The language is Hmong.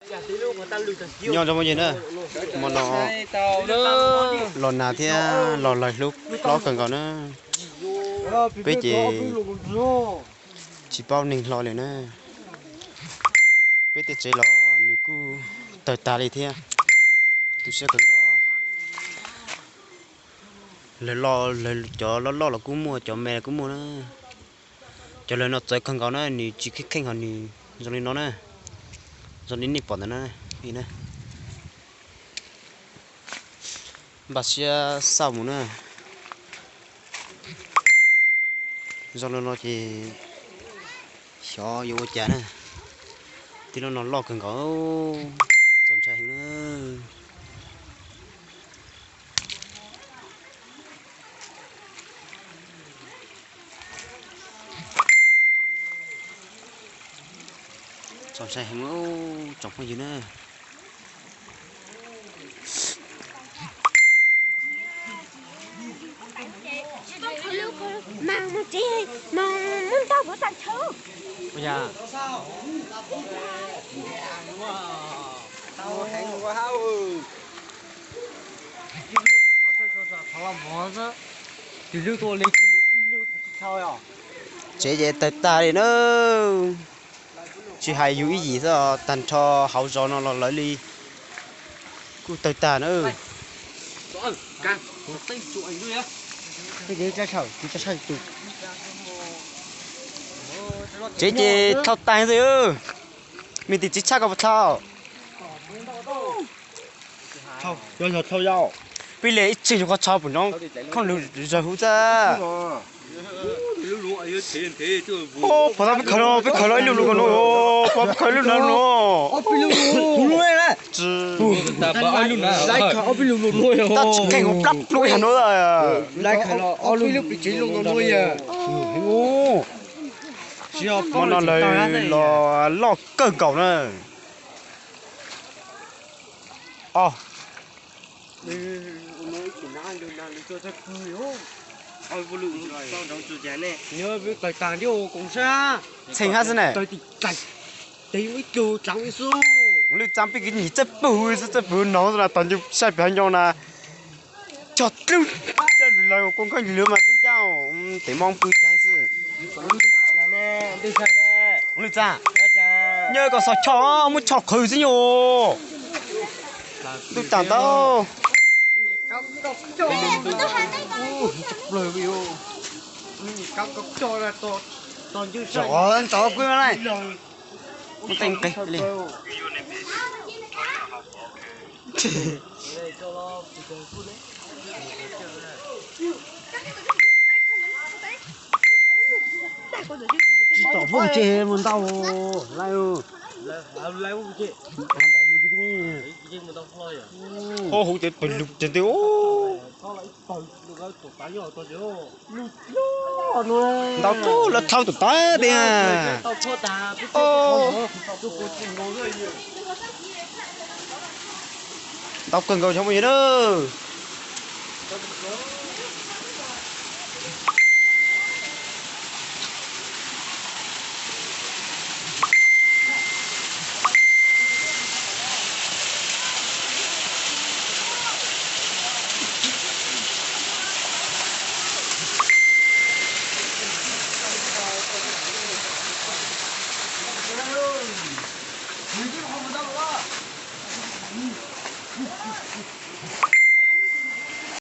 Nyob zoo phooj ywg na, hmo no los nag thiab los lawg hlob kawg nkaus na. Peb ces tsis paub neeg hlo li na. Peb tej tsev los nws kuj tawg tag li thiab. Tu siab kawg nkaus. Lawv loj, lawv cov loj loj los kuj muaj, cov me los kuj muaj na. Cov lawv no txawv kawg nkaus na, nws tsis kheej kheej hos nws zoo li no na. Zoo li nej pom ntawd na. Npaj siab xauj mus na. Zoo li no ces xyov yuav ua cas na. Tib lub no loj kawg nkaus, txaus ntshai heev na. Txaus ntshai heev tsoom phooj ywg na. Tsev ces tawg tag li na. Tsis hais yus ib yim xwb, tag nrho hauv zos no los lawv li kuj tawg tag na. Tsev ces thau tag xwb, me tis txiv tshaj koj puas thau? Peb li ib txhij qhov tsho pum no, khooj lwm zawg huv txaj. Pom tau peb khawv no, peb khawv los ib lub lus no, pom peb khawv ib lub no no. Tab tsis kheej ua plab pluj ib yam no. Hmo no lawv los loj kawg nkaus na. Os, txheej hab xwb na. Lwj txav pib kwv nyim txawj pug, txawj pug no xwb na, tog ncu saib pem hauv ncoo na. Cog dlub, lawv kua nkheej lwg mas tib ncaj, tes mob pw cav xwb. Lwj txav, nyob kom xov choj muab choj qhwv xwb nyuj. Ntuj tas ntau. Zov ntov kuj lawm. Muab teeb qe li. Tsis tom muaj ceg mus ntau lawm. Huv huv ces pem lug ces nti. Ntau kawg, lawv thau tus tod tiag. Ntau kawg nkaus cov phooj ywg na.